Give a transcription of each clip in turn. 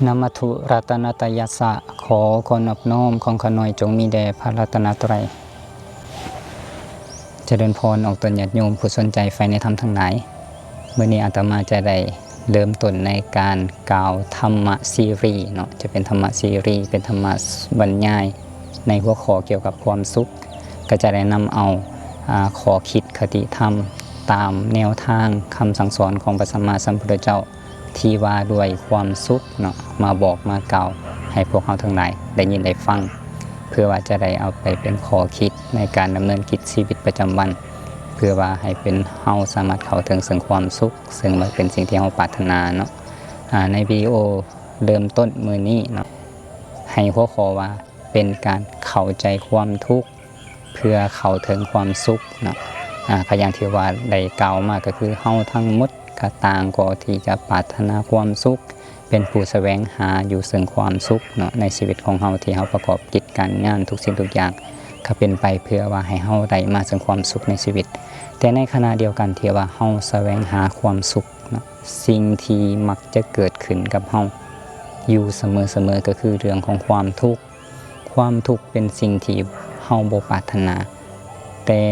ນະມະທຸລັດຕະນະຕະຍັດສະ ຂໍຄວາມນອບນ້ອມຂອງຂ້ານ້ອຍຈົ່ງມີແດ່ພະລັດຕະນະໄຕ. ຈະເລີນພອນອອກຕົນຍາດໂຍມຜູ້ສົນໃຈໃຝ່ໃນທຳທັງຫຼາຍ. ມື້ນີ້ອາດຕະມາຈະໄດ້ເລີ່ມຕົ້ນໃນການກ່າວທຳມະຊີຣີເນາະ, ຈະເປັນທຳມະຊີຣີ ເປັນທຳມະບັນຍາຍໃນຫົວຂໍ້ກ່ຽວກັບຄວາມສຸກ, ກໍຈະໄດ້ນຳເອົາ ອາ ຂໍ້ຄິດຄະຕິທຳຕາມແນວທາງຄຳສັ່ງສອນຂອງພະສຳມາສຳພຸດທະເຈົ້າ ທີ່ວ່າດ້ວຍຄວາມສຸກເນາະ ມາບອກມາກ່າວໃຫ້ພວກເຮົາທັງຫຼາຍໄດ້ຍິນໄດ້ຟັງ, ເພື່ອວ່າຈະໄດ້ເອົາໄປເປັນຂໍ້ຄິດໃນການດຳເນີນກິດຊີວິດປະຈຳວັນ, ເພື່ອວ່າໃຫ້ເປັນເຮົາສາມາດເຂົ້າເຖິງເຊິ່ງຄວາມສຸກ, ເຊິ່ງມັນເປັນສິ່ງທີ່ເຮົາປາດຖະໜາເນາະ. ອາ ໃນວິດີໂອເລີ່ມຕົ້ນມື້ນີ້ເນາະ ໃຫ້ຫົວຂໍ້ວ່າ ເປັນການເຂົ້າໃຈຄວາມທຸກ ເພື່ອເຂົ້າເຖິງຄວາມສຸກເນາະ. ອາ ກໍຢ່າງທີ່ວ່າໄດ້ກ່າວມາ ກໍຄືເຮົາທັງໝົດກໍຕ່າງກໍທີ່ຈະປາດຖະໜາຄວາມສຸກ, ເປັນຜູ້ສະແຫວງຫາຢູ່ເຊິ່ງຄວາມສຸກເນາະ ໃນຊີວິດຂອງເຮົາ ທີ່ເຮົາປະກອບກິດການງານທຸກສິ່ງທຸກຢ່າງ ກໍເປັນໄປເພື່ອວ່າໃຫ້ເຮົາໄດ້ມາເຊິ່ງຄວາມສຸກໃນຊີວິດ. ແຕ່ໃນຂະນະດຽວກັນທີ່ວ່າເຮົາສະແຫວງຫາຄວາມສຸກເນາະ, ສິ່ງທີ່ມັກຈະເກີດຂຶ້ນກັບເຮົາຢູ່ສະເໝີໆ ກໍຄືເລື່ອງຂອງຄວາມທຸກ. ຄວາມທຸກເປັນສິ່ງທີ່ເຮົາບໍ່ປາດຖະໜາ, ແຕ່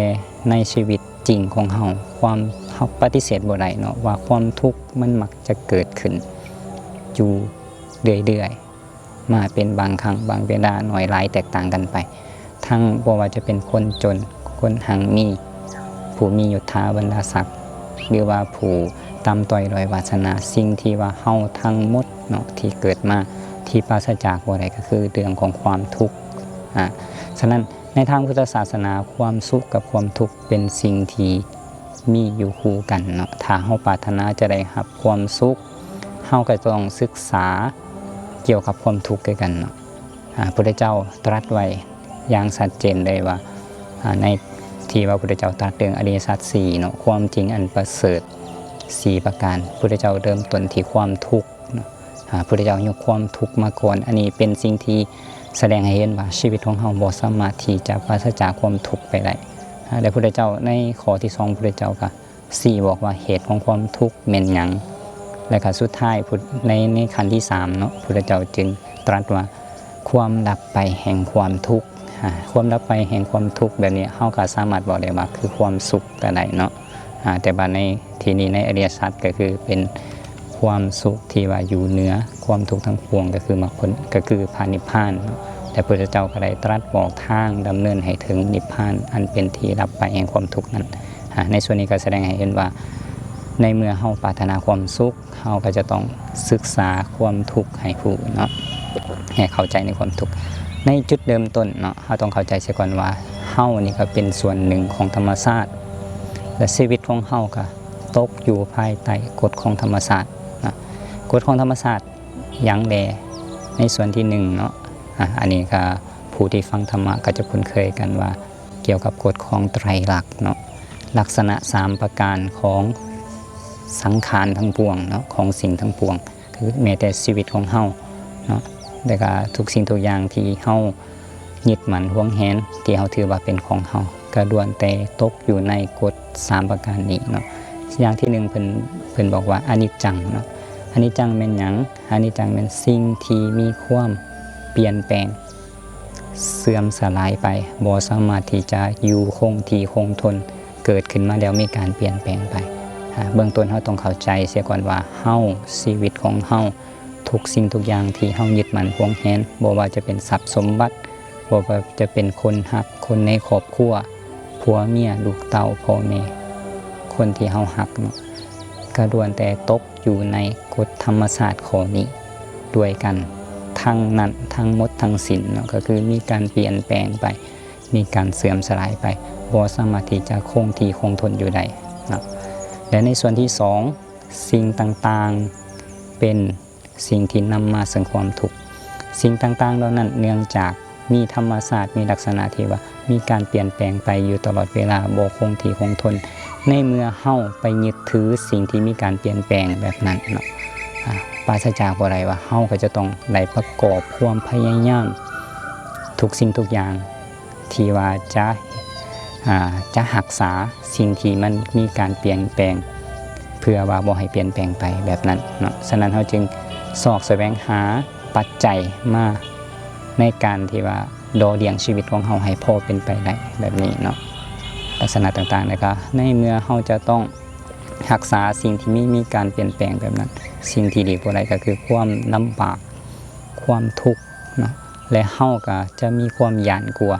ໃນຊີວິດຈິງຂອງເຮົາ ຄວາມ ເຮົາປະຕິເສດບໍ່ໄດ້ເນາະ ວ່າຄວາມທຸກມັນມັກຈະເກີດຂຶ້ນຢູ່ເລື້ອຍໆ ມາເປັນບາງຄັ້ງບາງເວລາ ໜ້ອຍຫຼາຍແຕກຕ່າງກັນໄປ. ທັງບໍ່ວ່າຈະເປັນຄົນຈົນ, ຄົນຮັ່ງມີ, ຜູ້ມີຍົດຖາບັນດາສັກ ຫຼືວ່າຜູ້ຕ່ຳຕ້ອຍດ້ອຍວາສະໜາ, ສິ່ງທີ່ວ່າເຮົາທັງໝົດເນາະ ທີ່ເກີດມາ ທີ່ປາສະຈາກບໍ່ໄດ້ ກໍຄືເລື່ອງຂອງຄວາມທຸກ. ອາ ສະນັ້ນ ໃນທາງພຸດທະສາສະໜາ ຄວາມສຸກກັບຄວາມທຸກເປັນສິ່ງທີ່ມີຢູ່ຄູ່ກັນເນາະ. ຖ້າເຮົາປາດຖະໜາຈະໄດ້ຮັບຄວາມສຸກ, ເຮົາກໍຕ້ອງສຶກສາກ່ຽວກັບຄວາມທຸກຄືກັນເນາະ. ອາ ພຸດທະເຈົ້າຕລັດໄວ້ຢ່າງຊັດເຈນເລີຍວ່າ ອາ ໃນທີ່ວ່າພຸດທະເຈົ້າຕລັດເລື່ອງອະລິຍະສັດສີ່ເນາະ, ຄວາມຈິງອັນປະເສີດສີ່ປະການ, ພຸດທະເຈົ້າເລີ່ມຕົ້ນທີ່ຄວາມທຸກເນາະ. ອາ ພຸດທະເຈົ້າຍົກຄວາມທຸກມາກ່ອນ. ອັນນີ້ເປັນສິ່ງທີ່ສະແດງໃຫ້ເຫັນວ່າຊີວິດຂອງເຮົາບໍ່ສາມາດທີ່ຈະປາສະຈາກຄວາມທຸກໄປໄດ້. ອາ ແລະ ພຸດທະເຈົ້າໃນຂໍ້ທີສອງ ພຸດທະເຈົ້າກໍ ຊີ້ບອກວ່າເຫດຂອງຄວາມທຸກແມ່ນຫຍັງ ແລະ ກະສຸດທ້າຍ ໃນ ໃນຂັ້ນທີສາມເນາະ ພຸດທະເຈົ້າຈຶ່ງຕລັດວ່າ ຄວາມດັບໄປແຫ່ງຄວາມທຸກ. ອາ ຄວາມດັບໄປແຫ່ງຄວາມທຸກແບບນີ້ ເຮົາກະສາມາດເວົ້າໄດ້ວ່າຄືຄວາມສຸກກະໄດ້ເນາະ. ອາ ແຕ່ວ່າໃນທີ່ນີ້ ໃນອະລິຍະສັດ ກະຄືເປັນຄວາມສຸກທີ່ວ່າຢູ່ເໜືອຄວາມທຸກທັງປວງ ກະຄືມັກຜົນ ກະຄືພະນິບພານເນາະ. ແລະ ພຸດທະເຈົ້າກະໄດ້ຕລັດບອກທາງດຳເນີນໃຫ້ເຖິງນິບພານ ອັນເປັນທີ່ດັບໄປແຫ່ງຄວາມທຸກນັ້ນ. ອາ ໃນສ່ວນນີ້ກໍສະແດງໃຫ້ເຫັນວ່າ ໃນເມື່ອເຮົາປາດຖະໜາຄວາມສຸກ, ເຮົາກໍຈະຕ້ອງສຶກສາຄວາມທຸກໃຫ້ຮູ້ເນາະ, ໃຫ້ເຂົ້າໃຈໃນຄວາມທຸກ. ໃນຈຸດເລີ່ມຕົ້ນເນາະ, ເຮົາຕ້ອງເຂົ້າໃຈເສຍກ່ອນວ່າ ເຮົານີ້ກໍເປັນສ່ວນໜຶ່ງຂອງທຳມະຊາດ ແລະ ຊີວິດຂອງເຮົາກໍຕົກຢູ່ພາຍໃຕ້ກົດຂອງທຳມະຊາດເນາະ. ກົດຂອງທຳມະຊາດຫຍັງແດ່? ໃນສ່ວນທີໜຶ່ງເນາະ, ອາ ອັນນີ້ກໍຜູ້ທີ່ຟັງທຳມະກໍຈະຄຸ້ນເຄີຍກັນວ່າ ກ່ຽວກັບກົດຂອງໄຕຣລັກເນາະ, ລັກສະນະສາມປະການຂອງສັງຂານທັງປວງເນາະ, ຂອງສິ່ງທັງປວງ ຄືແມ້ແຕ່ຊີວິດຂອງເຮົາເນາະ ແລະກະທຸກສິ່ງທຸກຢ່າງທີ່ເຮົາຍຶດໝັ້ນຫວງແຫນ ທີ່ເຮົາຖືວ່າເປັນຂອງເຮົາ ກະລ້ວນແຕ່ຕົກຢູ່ໃນກົດສາມປະການນີ້ເນາະ. ຢ່າງທີໜຶ່ງ ເພິ່ນ ເພິ່ນບອກວ່າອະນິດຈັງເນາະ. ອະນິດຈັງແມ່ນຫຍັງ? ອະນິດຈັງແມ່ນສິ່ງທີ່ມີຄວາມປ່ຽນແປງ ເສື່ອມສະຫຼາຍໄປ, ບໍ່ສາມາດທີ່ຈະຢູ່ຄົງທີ່ຄົງທົນ, ເກີດຂຶ້ນມາແລ້ວມີການປ່ຽນແປງໄປ. ອາ ເບື້ອງຕົ້ນເຮົາຕ້ອງເຂົ້າໃຈເສຍກ່ອນວ່າ ເຮົາ, ຊີວິດຂອງເຮົາ, ທຸກສິ່ງທຸກຢ່າງທີ່ເຮົາຍຶດໝັ້ນຫວງແຫນ, ບໍ່ວ່າຈະເປັນຊັບສົມບັດ, ບໍ່ວ່າຈະເປັນຄົນຮັກ, ຄົນໃນຄອບຄົວ, ຜົວເມຍ, ລູກເຕົ້າ, ພໍ່ແມ່, ຄົນທີ່ເຮົາຮັກເນາະ, ກະລ້ວນແຕ່ຕົກ ຢູ່ໃນກົດທຳມະຊາດຂໍ້ນີ້ດ້ວຍກັນທັງນັ້ນ ທັງໝົດທັງສິ້ນເນາະ, ກໍຄືມີການປ່ຽນແປງໄປ, ມີການເສື່ອມສະຫຼາຍໄປ, ບໍ່ສາມາດທີ່ຈະຄົງທີ່ຄົງທົນຢູ່ໄດ້ເນາະ. ແລະ ໃນສ່ວນທີສອງ, ສິ່ງຕ່າງໆເປັນສິ່ງທີ່ນຳມາເຊິ່ງຄວາມທຸກ. ສິ່ງຕ່າງໆເຫຼົ່ານັ້ນເນື່ອງຈາກ ມີທຳມະຊາດ ມີລັກສະນະທີ່ວ່າມີການປ່ຽນແປງໄປຢູ່ຕະຫຼອດເວລາ, ບໍ່ຄົງທີ່ຄົງທົນ. ໃນເມື່ອເຮົາໄປຍຶດຖືສິ່ງທີ່ມີການປ່ຽນແປງແບບນັ້ນເນາະ, ອາ, ປາສະຈາກບໍ່ໄດ້ວ່າເຮົາກໍຈະຕ້ອງໄດ້ປະກອບຄວາມພະຍາຍາມທຸກສິ່ງທຸກຢ່າງທີ່ວ່າຈະ, ອາ, ຈະຮັກສາສິ່ງທີ່ມັນມີການປ່ຽນແປງ ເພື່ອວ່າບໍ່ໃຫ້ປ່ຽນແປງໄປແບບນັ້ນເນາະ. ສະນັ້ນເຮົາຈຶ່ງ ຊອກສະແຫວງຫາປັດໄຈມາໃນການທີ່ວ່າຫຼໍ່ລ້ຽງຊີວິດຂອງເຮົາໃຫ້ພໍເປັນໄປໄດ້ແບບນີ້ເນາະ. ລັກສະນະຕ່າງໆ ແລ້ວກໍໃນເມື່ອເຮົາຈະຕ້ອງຮັກສາສິ່ງທີ່ມີ ມີການປ່ຽນແປງແບບນັ້ນ, ສິ່ງທີ່ຫຼີກບໍ່ໄດ້ກໍຄືຄວາມລຳບາກ, ຄວາມທຸກເນາະ ແລະ ເຮົາກໍຈະມີຄວາມຢ້ານກົວ,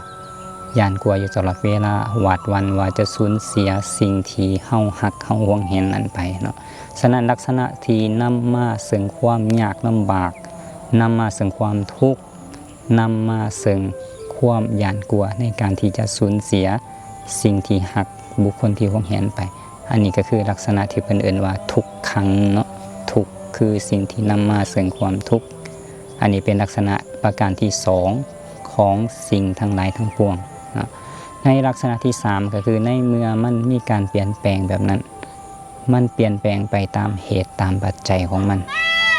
ຢ້ານກົວຢູ່ຕະຫຼອດເວລາ, ຫວາດຫວັ່ນວ່າຈະສູນເສຍສິ່ງທີ່ເຮົາຮັກ, ເຮົາຫວງແຫນນັ້ນໄປເນາະ. ສະນັ້ນ ລັກສະນະທີ່ນຳມາເຊິ່ງຄວາມຍາກລຳບາກ, ນຳມາເຊິ່ງຄວາມທຸກ, ນຳມາເຊິ່ງຄວາມຢ້ານກົວໃນການທີ່ຈະສູນເສຍສິ່ງທີ່ຮັກ, ບຸກຄົນທີ່ຫວງແຫນໄປ. ອັນນີ້ກໍຄືລັກສະນະທີ່ເພິ່ນເອີ້ນວ່າທຸກຂັງເນາະ, ທຸກຄືສິ່ງທີ່ນຳມາເຊິ່ງຄວາມທຸກ. ອັນນີ້ເປັນລັກສະນະປະການທີສອງຂອງສິ່ງທັງຫຼາຍທັງປວງເນາະ. ໃນລັກສະນະທີສາມ ກໍຄືໃນເມື່ອມັນມີການປ່ຽນແປງແບບນັ້ນ, ມັນປ່ຽນແປງໄປຕາມເຫດຕາມປັດໄຈຂອງມັນ,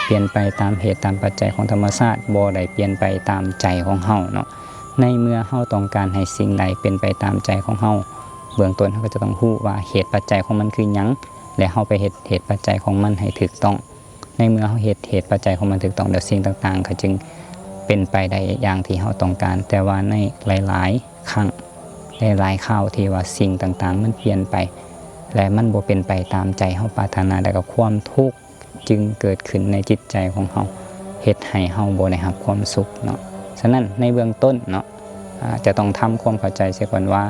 ປ່ຽນໄປຕາມເຫດຕາມປັດໄຈຂອງທຳມະຊາດ, ບໍ່ໄດ້ປ່ຽນໄປຕາມໃຈຂອງເຮົາເນາະ. ໃນເມື່ອເຮົາຕ້ອງການໃຫ້ສິ່ງໃດເປັນໄປຕາມໃຈຂອງເຮົາ, ເບື້ອງຕົ້ນເຮົາກໍຈະຕ້ອງຮູ້ວ່າເຫດປັດໄຈຂອງມັນຄືຫຍັງ ແລະ ເຮົາໄປເຮັດເຫດປັດໄຈຂອງມັນໃຫ້ຖືກຕ້ອງ. ໃນເມື່ອເຮົາເຮັດເຫດປັດໄຈຂອງມັນຖືກຕ້ອງແລ້ວ, ສິ່ງຕ່າງໆກໍຈຶ່ງເປັນໄປໄດ້ຢ່າງທີ່ເຮົາຕ້ອງການ. ແຕ່ວ່າໃນຫຼາຍໆຄັ້ງ, ຫຼາຍໆຄາວທີ່ວ່າສິ່ງຕ່າງໆມັນປ່ຽນໄປ ແລະ ມັນບໍ່ເປັນໄປຕາມໃຈເຮົາປາດຖະໜາ, ແລ້ວກໍຄວາມທຸກຈຶ່ງເກີດຂຶ້ນໃນຈິດໃຈຂອງເຮົາ, ເຮັດໃຫ້ເຮົາບໍ່ໄດ້ຮັບຄວາມສຸກເນາະ. ສະນັ້ນ ໃນເບື້ອງຕົ້ນເນາະ, ອາ, ຈະຕ້ອງທຳຄວາມເຂົ້າໃຈເສຍກ່ອນວ່າ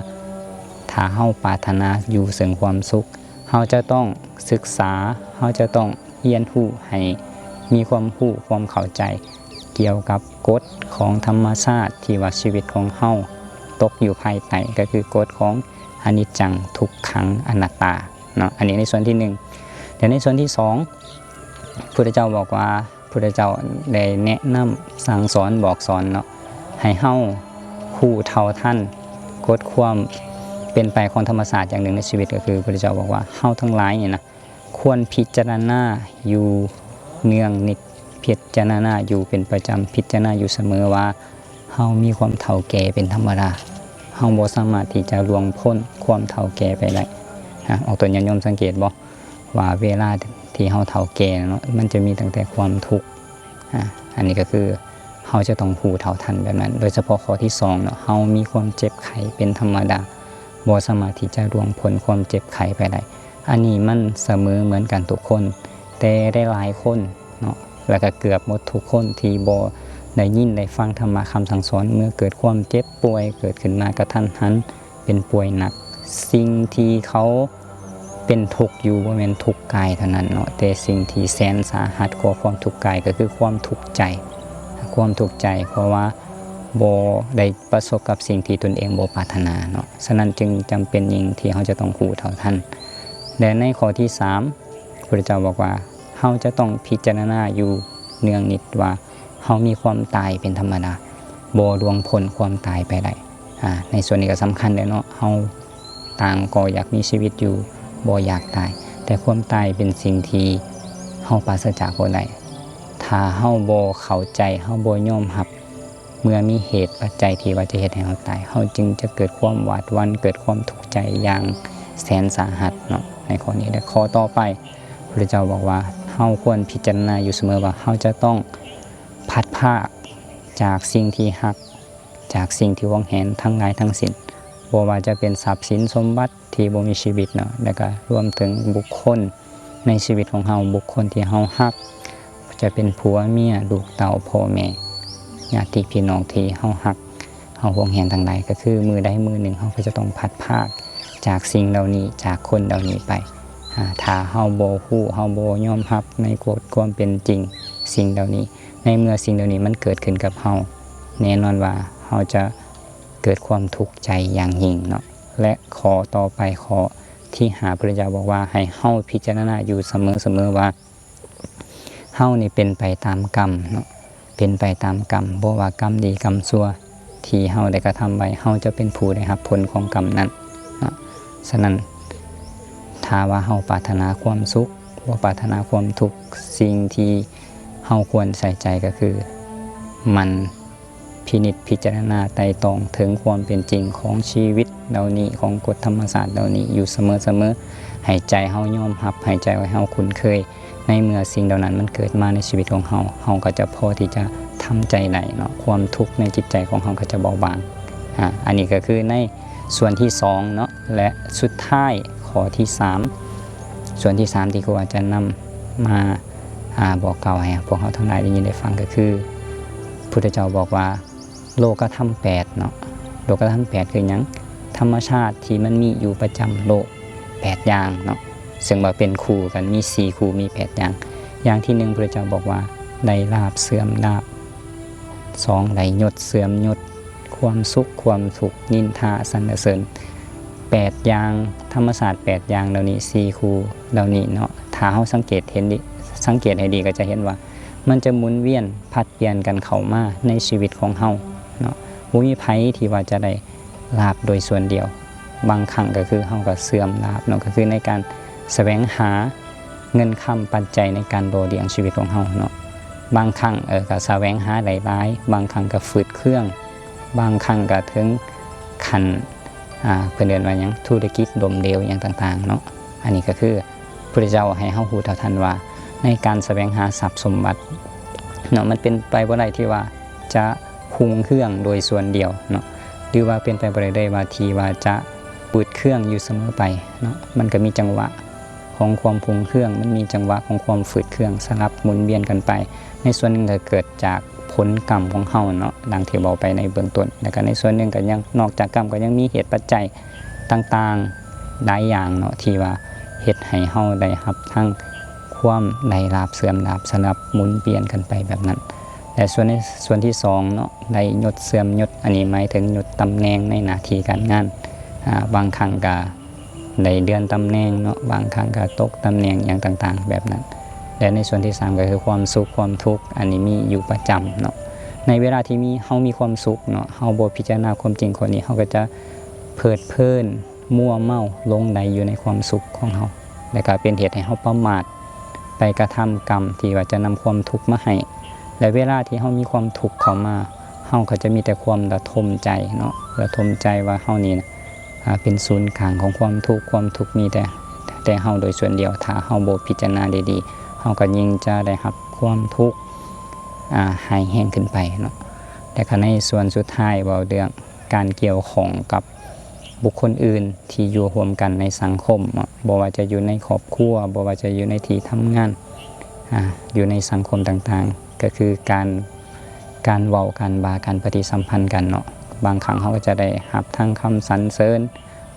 ຖ້າເຮົາປາດຖະໜາຢູ່ເຊິ່ງຄວາມສຸກ, ເຮົາຈະຕ້ອງສຶກສາ, ເຮົາຈະຕ້ອງຮຽນຮູ້ໃຫ້ມີຄວາມຮູ້ຄວາມເຂົ້າໃຈກ່ຽວກັບກົດຂອງທຳມະຊາດທີ່ວ່າຊີວິດຂອງເຮົາຕົກຢູ່ພາຍໃຕ້, ກໍຄືກົດຂອງອະນິດຈັງ ທຸກຂັງ ອະນັດຕາເນາະ. ອັນນີ້ໃນສ່ວນທີໜຶ່ງ. ແຕ່ໃນສ່ວນທີສອງ ພຸດທະເຈົ້າບອກວ່າ ພຸດທະເຈົ້າໄດ້ແນະນຳສັ່ງສອນບອກສອນເນາະ ໃຫ້ເຮົາຮູ້ເທົ່າທັນກົດຄວາມເປັນໄປຂອງທຳມະຊາດຢ່າງໜຶ່ງໃນຊີວິດ, ກໍຄືພຸດທະເຈົ້າບອກວ່າເຮົາທັງຫຼາຍນີ້ນະ ຄວນພິຈາລະນາຢູ່ເນືອງນິດ, ພິຈາລະນາຢູ່ເປັນປະຈຳ, ພິຈາລະນາຢູ່ສະເໝີວ່າເຮົາມີຄວາມເຖົ້າແກ່ເປັນທຳມະດາ. ເຮົາບໍ່ສາມາດທີ່ຈະລ່ວງພົ້ນຄວາມເຖົ້າແກ່ໄປໄດ້. ອາ, ອອກຕົນຍາດໂຍມສັງເກດບໍ່? ວ່າເວລາທີ່ເຮົາເຖົ້າແກ່ເນາະ, ມັນຈະມີຕັ້ງແຕ່ຄວາມທຸກ. ອາ, ອັນນີ້ກໍຄືເຮົາຈະຕ້ອງຮູ້ເທົ່າທັນແບບນັ້ນ. ໂດຍສະເພາະຂໍ້ທີສອງເນາະ, ເຮົາມີຄວາມເຈັບໄຂ້ເປັນທຳມະດາ, ບໍ່ສາມາດທີ່ຈະລ່ວງພົ້ນຄວາມເຈັບໄຂ້ໄປໄດ້. ອັນນີ້ມັນສະເໝີເໝືອນກັນທຸກຄົນ, ແຕ່ຫຼາຍໆຄົນເນາະ, ແລ້ວກໍເກືອບໝົດທຸກຄົນທີ່ບໍ່ໄດ້ຍິນໄດ້ຟັງທຳມະຄຳສັ່ງສອນ, ເມື່ອເກີດຄວາມເຈັບປ່ວຍເກີດຂຶ້ນມາກະທັນຫັນ, ເປັນປ່ວຍໜັກ, ສິ່ງທີ່ເຂົາເປັນທຸກຢູ່ບໍ່ແມ່ນທຸກກາຍເທົ່ານັ້ນເນາະ, ແຕ່ສິ່ງທີ່ແສນສາຫັດກວ່າຄວາມທຸກກາຍກໍຄືຄວາມທຸກໃຈ, ຄວາມທຸກໃຈ ເພາະວ່າບໍ່ໄດ້ປະສົບກັບສິ່ງທີ່ຕົນເອງບໍ່ປາດຖະໜາເນາະ. ສະນັ້ນຈຶ່ງຈຳເປັນຍິ່ງທີ່ເຮົາຈະຕ້ອງຮູ້ເທົ່າທັນ. ແລະ ໃນຂໍ້ທີສາມ ພະພຸດທະເຈົ້າບອກວ່າ ເຮົາຈະຕ້ອງພິຈາລະນາຢູ່ເນືອງນິດວ່າ ເຮົາມີຄວາມຕາຍເປັນທຳມະດາ, ບໍ່ລ່ວງພົ້ນຄວາມຕາຍໄປໄດ້. ອາ, ໃນສ່ວນນີ້ກໍສຳຄັນເດ້ເນາະ, ເຮົາຕ່າງກໍຢາກມີຊີວິດຢູ່, ບໍ່ຢາກຕາຍ, ແຕ່ຄວາມຕາຍເປັນສິ່ງທີ່ເຮົາປາສະຈາກບໍ່ໄດ້. ຖ້າເຮົາບໍ່ເຂົ້າໃຈ, ເຮົາບໍ່ຍອມຮັບ, ເມື່ອມີເຫດປັດໄຈທີ່ວ່າຈະເຮັດໃຫ້ເຮົາຕາຍ, ເຮົາຈຶ່ງຈະເກີດຄວາມຫວາດຫວັ່ນ, ເກີດຄວາມທຸກໃຈຢ່າງແສນສາຫັດເນາະ. ໃນຂໍ້ນີ້ ແລະ ຂໍ້ຕໍ່ໄປ ພະພຸດທະເຈົ້າບອກວ່າ ເຮົາຄວນພິຈາລະນາຢູ່ສະເໝີວ່າ ເຮົາຈະຕ້ອງພັດພາກຈາກສິ່ງທີ່ຮັກ, ຈາກສິ່ງທີ່ຫວງແຫນທັງຫຼາຍທັງສິ້ນ, ບໍ່ວ່າຈະເປັນຊັບສິນສົມບັດທີ່ບໍ່ມີຊີວິດເນາະ, ແລ້ວກໍລວມເຖິງບຸກຄົນໃນຊີວິດຂອງເຮົາ, ບຸກຄົນທີ່ເຮົາຮັກ, ຈະເປັນຜົວເມຍ, ລູກເຕົ້າ, ພໍ່ແມ່, ຍາດຕິພີ່ນ້ອງທີ່ເຮົາຮັກ, ເຮົາຫວງແຫນທັງຫຼາຍ, ກໍຄືມື້ໃດມື້ໜຶ່ງເຮົາກໍຈະຕ້ອງພັດພາກຈາກສິ່ງເຫຼົ່ານີ້, ຈາກຄົນເຫຼົ່ານີ້ໄປ. ອາ, ຖ້າເຮົາບໍ່ຮູ້, ເຮົາບໍ່ຍອມຮັບໃນກົດຄວາມເປັນຈິງສິ່ງເຫຼົ່ານີ້, ໃນເມື່ອສິ່ງເຫຼົ່ານີ້ມັນເກີດຂຶ້ນກັບເຮົາ, ແນ່ນອນວ່າເຮົາຈະເກີດຄວາມທຸກໃຈຢ່າງຍິ່ງເນາະ. ແລະ ຂໍ້ຕໍ່ໄປ, ຂໍ້ທີຫ້າ ພະພຸດທະເຈົ້າບອກວ່າ ໃຫ້ເຮົາພິຈາລະນາຢູ່ສະເໝີ, ສະເໝີວ່າ ເຮົານີ້ເປັນໄປຕາມກຳເນາະ, ເປັນໄປຕາມກຳ, ບໍ່ວ່າກຳດີກຳຊົ່ວທີ່ເຮົາໄດ້ກະທຳໄວ້, ເຮົາຈະເປັນຜູ້ໄດ້ຮັບຜົນຂອງກຳນັ້ນເນາະ. ສະນັ້ນ ຖ້າວ່າເຮົາປາດຖະໜາຄວາມສຸກ, ບໍ່ປາດຖະໜາຄວາມທຸກ, ສິ່ງທີ່ເຮົາຄວນໃສ່ໃຈກໍຄື ໝັ່ນພິນິດພິຈາລະນາໄຕ່ຕອງເຖິງຄວາມເປັນຈິງຂອງຊີວິດເຫຼົ່ານີ້, ຂອງກົດທຳມະຊາດເຫຼົ່ານີ້ຢູ່ສະເໝີ, ສະເໝີ, ໃຫ້ໃຈເຮົາຍອມຮັບ, ໃຫ້ໃຈເຮົາຄຸ້ນເຄີຍ ໃນເມື່ອສິ່ງເຫຼົ່ານັ້ນມັນເກີດມາໃນຊີວິດຂອງເຮົາ, ເຮົາກໍຈະພໍທີ່ຈະທຳໃຈໄດ້ເນາະ, ຄວາມທຸກໃນຈິດໃຈຂອງເຮົາກໍຈະເບົາບາງ. ອາ ອັນນີ້ກໍຄືໃນສ່ວນທີສອງເນາະ ແລະ ສຸດທ້າຍຂໍ້ທີສາມ, ສ່ວນທີສາມທີ່ຄູອາຈານນຳມາ ອາ ບອກກ່າວໃຫ້ພວກເຮົາທັງຫຼາຍໄດ້ຍິນໄດ້ຟັງ ກໍຄື ພຸດທະເຈົ້າບອກວ່າ ໂລກະທຳແປດເນາະ. ໂລກະທຳແປດຄືຫຍັງ? ທຳມະຊາດທີ່ມັນມີຢູ່ປະຈຳໂລກແປດຢ່າງເນາະ, ເຊິ່ງວ່າເປັນຄູ່ກັນ ມີສີ່ຄູ່ ມີແປດຢ່າງ. ຢ່າງທີໜຶ່ງ ພະເຈົ້າບອກວ່າ ໄດ້ລາບເສື່ອມລາບ, ສອງ ໄດ້ຍົດເສື່ອມຍົດ, ຄວາມສຸກຄວາມທຸກ, ນິນທາສັນລະເສີນ. ແປດຢ່າງ, ທຳມະຊາດແປດຢ່າງເຫຼົ່ານີ້, ສີ່ຄູ່ເຫຼົ່ານີ້ເນາະ, ຖ້າເຮົາສັງເກດເຫັນດີ, ສັງເກດໃຫ້ດີກໍຈະເຫັນວ່າ ມັນຈະໝູນວຽນຜັດປ່ຽນກັນເຂົ້າມາໃນຊີວິດຂອງເຮົາເນາະ. ບໍ່ມີໃຜທີ່ວ່າຈະໄດ້ລາບໂດຍສ່ວນດຽວ. ບາງຄັ້ງກໍຄືເຮົາກໍເສື່ອມລາບເນາະ, ກໍຄືໃນການສະແຫວງຫາເງິນຄຳປັດໄຈໃນການຫຼໍ່ລ້ຽງຊີວິດຂອງເຮົາເນາະ. ບາງຄັ້ງ ເອີ ກໍສະແຫວງຫາໄດ້ຫຼາຍ, ບາງຄັ້ງກໍຝືດເຄືອງ, ບາງຄັ້ງກໍເຖິງຂັ້ນ ອາ ເພິ່ນເອີ້ນວ່າຫຍັງ ທຸລະກິດລົ້ມເຫຼວຫຍັງຕ່າງໆເນາະ. ອັນນີ້ກໍຄື ພະເຈົ້າໃຫ້ເຮົາຮູ້ເທົ່າທັນວ່າ ໃນການສະແຫວງຫາຊັບສົມບັດເນາະ ມັນເປັນໄປບໍ່ໄດ້ທີ່ວ່າຈະຮຸ່ງເຮືອງໂດຍສ່ວນດຽວເນາະ ຫຼືວ່າເປັນໄປບໍ່ໄດ້ເລີຍວ່າທີ່ວ່າຈະຝືດເຄືອງຢູ່ສະເໝີໄປເນາະ. ມັນກໍມີຈັງຫວະຂອງຄວາມຮຸ່ງເຮືອງ, ມັນມີຈັງຫວະຂອງຄວາມຝືດເຄືອງ ສະຫຼັບໝູນວຽນກັນໄປ. ໃນສ່ວນໜຶ່ງກໍເກີດຈາກຜົນກຳຂອງເຮົາເນາະ ດັ່ງທີ່ເວົ້າໄປໃນເບື້ອງຕົ້ນ, ແລ້ວກໍໃນສ່ວນໜຶ່ງກໍຍັງ ນອກຈາກກຳກໍຍັງມີເຫດປັດໄຈຕ່າງໆ ຫຼາຍຢ່າງເນາະ ທີ່ວ່າເຮັດໃຫ້ເຮົາໄດ້ຮັບທັງຄວາມໄດ້ລາບເສື່ອມລາບ ສະຫຼັບໝູນປ່ຽນກັນໄປແບບນັ້ນ. ແລະ ສ່ວນໃນ ສ່ວນທີສອງເນາະ ໄດ້ຍົດເສື່ອມຍົດ, ອັນນີ້ໝາຍເຖິງຍົດຕຳແໜ່ງໃນໜ້າທີ່ການງານ. ອາ ບາງຄັ້ງກະໄດ້ເລື່ອນຕຳແໜ່ງເນາະ, ບາງຄັ້ງກະຕົກຕຳແໜ່ງຫຍັງຕ່າງໆແບບນັ້ນ. ແລະ ໃນສ່ວນທີສາມກໍຄືຄວາມສຸກຄວາມທຸກ, ອັນນີ້ມີຢູ່ປະຈຳເນາະ. ໃນເວລາທີ່ມີ ເຮົາມີຄວາມສຸກເນາະ, ເຮົາບໍ່ພິຈາລະນາຄວາມຈິງຂໍ້ນີ້, ເຮົາກໍຈະເພີດເພີນ ມົວເມົາຫຼົງໄຫຼຢູ່ໃນຄວາມສຸກຂອງເຮົາ ແລະ ກໍເປັນເຫດໃຫ້ເຮົາປະໝາດໄປກະທຳກຳທີ່ວ່າຈະນຳຄວາມທຸກມາໃຫ້. ແລະ ເວລາທີ່ເຮົາມີຄວາມທຸກເຂົ້າມາ, ເຮົາກໍຈະມີແຕ່ຄວາມລະທົມໃຈເນາະ, ລະທົມໃຈວ່າເຮົານີ້ນະ ອາ ເປັນສູນກາງຂອງຄວາມທຸກ, ຄວາມທຸກມີແຕ່ ແຕ່ເຮົາໂດຍສ່ວນດຽວ. ຖ້າເຮົາບໍ່ພິຈາລະນາດີໆ, ເຮົາກໍຍິ່ງຈະໄດ້ຮັບຄວາມທຸກ ອາ ຮ້າຍແຮງຂຶ້ນໄປເນາະ. ແລະ ກໍໃນສ່ວນສຸດທ້າຍ ເວົ້າເລື່ອງການກ່ຽວຂ້ອງກັບ ບຸກຄົນອື່ນທີ່ຢູ່ຮ່ວມກັນໃນສັງຄົມເນາະ, ບໍ່ວ່າຈະຢູ່ໃນຄອບຄົວ, ບໍ່ວ່າຈະຢູ່ໃນທີ່ທຳງານ, ອາ ຢູ່ໃນສັງຄົມຕ່າງໆ, ກໍຄືການ ການເວົ້າ, ການວ່າ, ການປະຕິສຳພັນກັນເນາະ. ບາງຄັ້ງເຮົາກໍຈະໄດ້ຮັບທັງຄຳສັນເສີນ,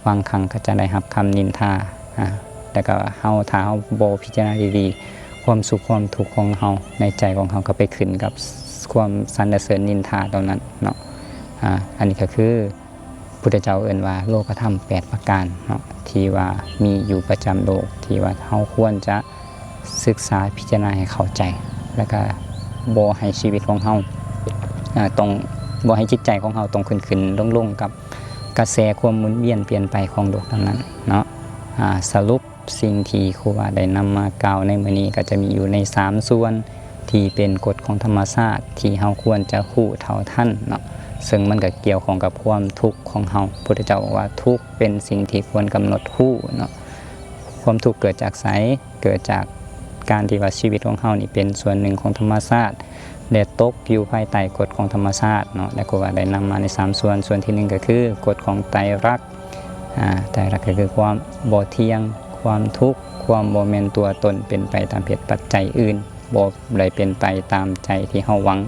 ບາງຄັ້ງກໍຈະໄດ້ຮັບຄຳນິນທາ, ອາ ແລ້ວກໍເຮົາ, ຖ້າເຮົາບໍ່ພິຈາລະນາດີໆ, ຄວາມສຸກຄວາມທຸກຂອງເຮົາໃນໃຈຂອງເຮົາກໍໄປຂຶ້ນກັບຄວາມສັນລະເສີນນິນທາເຫຼົ່ານັ້ນເນາະ. ອາ ອັນນີ້ກໍຄື ພຸດທະເຈົ້າເອີ້ນວ່າໂລກະທຳແປດປະການເນາະ ທີ່ວ່າມີຢູ່ປະຈຳໂລກ ທີ່ວ່າເຮົາຄວນຈະສຶກສາພິຈາລະນາໃຫ້ເຂົ້າໃຈ ແລ້ວກະບໍ່ໃຫ້ຊີວິດຂອງເຮົາ ອາ ຕ້ອງ ບໍ່ໃຫ້ຈິດໃຈຂອງເຮົາຕ້ອງຂຶ້ນໆລົງໆກັບກະແສຄວາມໝູນວຽນປ່ຽນໄປຂອງໂລກເຫຼົ່ານັ້ນເນາະ. ອາ ສະຫຼຸບ ສິ່ງທີ່ຄູບາໄດ້ນຳມາກ່າວໃນມື້ນີ້ ກໍຈະມີຢູ່ໃນສາມສ່ວນ ທີ່ເປັນກົດຂອງທຳມະຊາດ ທີ່ເຮົາຄວນຈະຮູ້ເທົ່າທັນເນາະ, ເຊິ່ງມັນກໍກ່ຽວຂ້ອງກັບຄວາມທຸກຂອງເຮົາ. ພຸດທະເຈົ້າບອກວ່າ ທຸກເປັນສິ່ງທີ່ຄວນກຳນົດຮູ້ເນາະ. ຄວາມທຸກເກີດຈາກໃສ? ເກີດຈາກການທີ່ວ່າຊີວິດຂອງເຮົານີ້ເປັນສ່ວນໜຶ່ງຂອງທຳມະຊາດ ແລະ ຕົກຢູ່ພາຍໃຕ້ກົດຂອງທຳມະຊາດເນາະ, ແລະ ຄູບາໄດ້ນຳມາໃນສາມສ່ວນ. ສ່ວນທີໜຶ່ງກໍຄືກົດຂອງໄຕລັກ ອາ ໄຕລັກກໍຄືຄວາມບໍ່ທ່ຽງ, ຄວາມທຸກ, ຄວາມບໍ່ແມ່ນຕົວຕົນເປັນໄປຕາມເຫດປັດໄຈອື່ນ, ບໍ່ໄດ້ເປັນໄປຕາມໃຈທີ່ເຮົາຫວັງ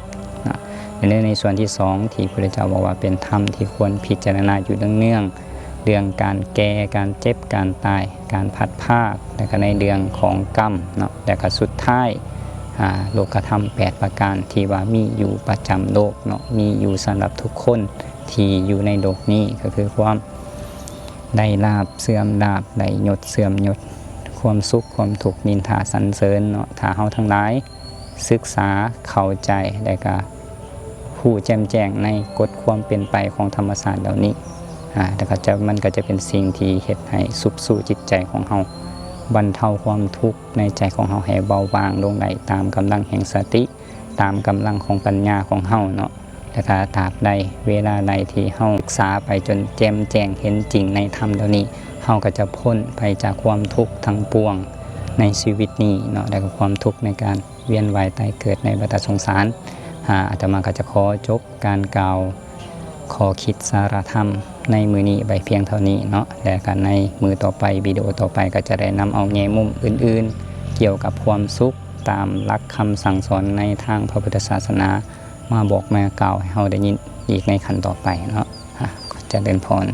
ເນາະ. ແລະ ໃນ ໃນສ່ວນທີສອງ ທີ່ພຸດທະເຈົ້າບອກວ່າເປັນທຳທີ່ຄວນພິຈາລະນາຢູ່ເນື່ອງໆ, ເລື່ອງການແກ່, ການເຈັບ, ການຕາຍ, ການພັດພາກ, ແລະ ກໍໃນເລື່ອງຂອງກຳເນາະ, ແລະ ກໍສຸດທ້າຍ ອາ ໂລກະທຳແປດປະການທີ່ວ່າມີຢູ່ປະຈຳໂລກເນາະ, ມີຢູ່ສຳລັບທຸກຄົນທີ່ຢູ່ໃນໂລກນີ້, ກໍຄືຄວາມ ໄດ້ລາບເສື່ອມລາບ, ໄດ້ຍົດເສື່ອມຍົດ, ຄວາມສຸກຄວາມທຸກ, ນິນທາສັນເສີນເນາະ. ຖ້າເຮົາທັງຫຼາຍສຶກສາເຂົ້າໃຈ ແລະ ກະຮູ້ແຈ່ມແຈ້ງໃນກົດຄວາມເປັນໄປຂອງທຳມະຊາດເຫຼົ່ານີ້, ອາ ແລ້ວກໍຈະ, ມັນກໍຈະເປັນສິ່ງທີ່ເຮັດໃຫ້ຊຸບຊູ້ຈິດໃຈຂອງເຮົາ, ບັນເທົາຄວາມທຸກໃນໃຈຂອງເຮົາໃຫ້ເບົາບາງລົງໄດ້ ຕາມກຳລັງແຫ່ງສະຕິ, ຕາມກຳລັງຂອງປັນຍາຂອງເຮົາເນາະ. ແລະ ຖ້າຕາບໃດ ເວລາໃດທີ່ເຮົາສຶກສາໄປຈົນແຈ່ມແຈ້ງເຫັນຈິງໃນທຳເຫຼົ່ານີ້, ເຮົາກໍຈະພົ້ນໄປຈາກຄວາມທຸກທັງປວງ ໃນຊີວິດນີ້ເນາະ ແລະກໍຄວາມທຸກໃນການວຽນວ່າຍຕາຍເກີດໃນວັດຕະສົງສານ. ອາ ອາດຕະມາກໍຈະຂໍຈົບການກ່າວຂໍ້ຄິດສາລະທຳໃນມື້ນີ້ໄວ້ພຽງເທົ່ານີ້ເນາະ ແລະກໍໃນມື້ຕໍ່ໄປ ວິດີໂອຕໍ່ໄປ ກໍຈະໄດ້ນຳເອົາແງ່ມຸມອື່ນໆ ກ່ຽວກັບຄວາມສຸກຕາມຫຼັກຄຳສັ່ງສອນໃນທາງພະພຸດທະສາສະໜາ ມາບອກມາກ່າວໃຫ້ເຮົາໄດ້ຍິນອີກໃນຂັ້ນຕໍ່ໄປເນາະ. ອາ ຂໍຈະເລີນພອນ.